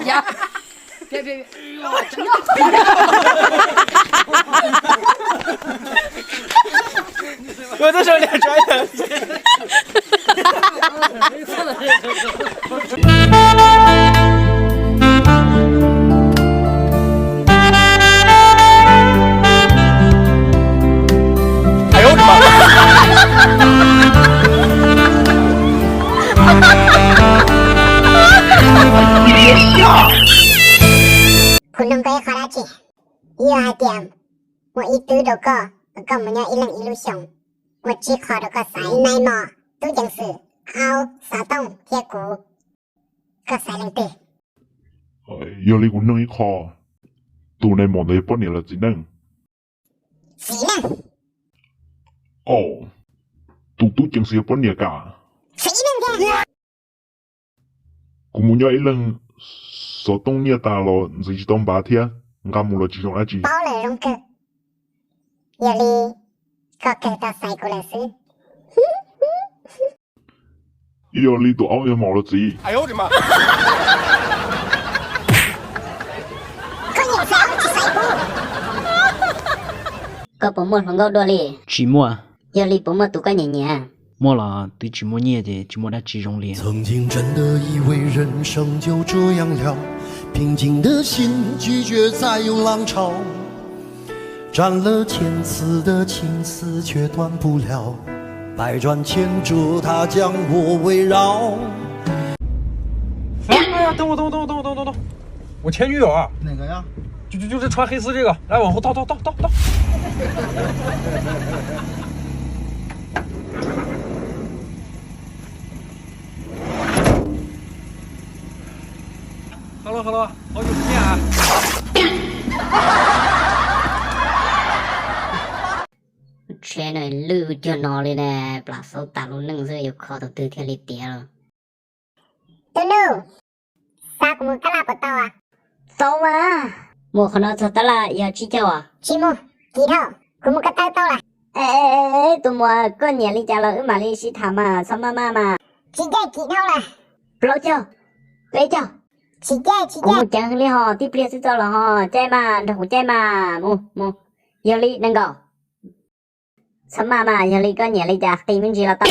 Yog. Peb, peb, peb. Ua tib zoo niag tso. Kuv nug koj ib qho dab tsi? Yog hais tias muaj ib tug rau koj, koj mus nyob ib leeg ib lub xyoos, muaj tsib qho rau koj xaiv, nais mom, tub ceev xwm, aub, xov tooj thiab kuv, koj xaiv leej twg? Yog li kuv nug ib qho, tus nais mom ntawd yog poj niam los txiv neej? Txiv neej. Tus tub ceev xwm yog poj niam kam? Txiv neej thiab. Kuv mus nyob ib leeg, xov tooj nyiaj tas los ntxiv tsis tau npav thiab, nqa mus los tsis zoo dab tsi. Paub lawm zoo kawg. Yog li koj kawg tau xaiv kuv lawm xwb. Yog li tus aub yog mos los txiv? Koj puas muaj hluas nkauj dua li? Tsis muaj. Yog li puas muaj tus koj nyiam nyiam? Muaj los twb tsis muaj nyiaj ces tsis muaj dab tsi zoo li.哎呀，等我，等我，等我，等我，等我，等我，我前女友啊。哪个呀？就，就，就是穿黑丝这个，来，往后倒，倒，倒，倒，倒。Hello，hello，好久不见啊。Tsheb no lwj cuag no li ne, plam xauv tas lub neej xwb yuav kho tus twg thiaj li tiav los. Tus nus, xa kuv mus tab laj puas tau? Tau mas. Mus qhov no txog tab laj yog tsib caug as? Tsis mus, kim dhau, kuv mus ko taw tau lawm. Tus muam, koj nyiam li cas los wb mam li sib tham mas, txhob maj maj mas. Tsis ncaij, kim dhau lawm. Plaub caug, peb caug. Tsis ncaij, tsis ncaij, kuv mus ceev li hos, tib pliag xwb txog los hos, caij mas, nrog kuv caij mas, mus, mus. Yog li nees nkaum. Txhob maj mas, yog li koj nyiam li cas qi me ntsis los tau.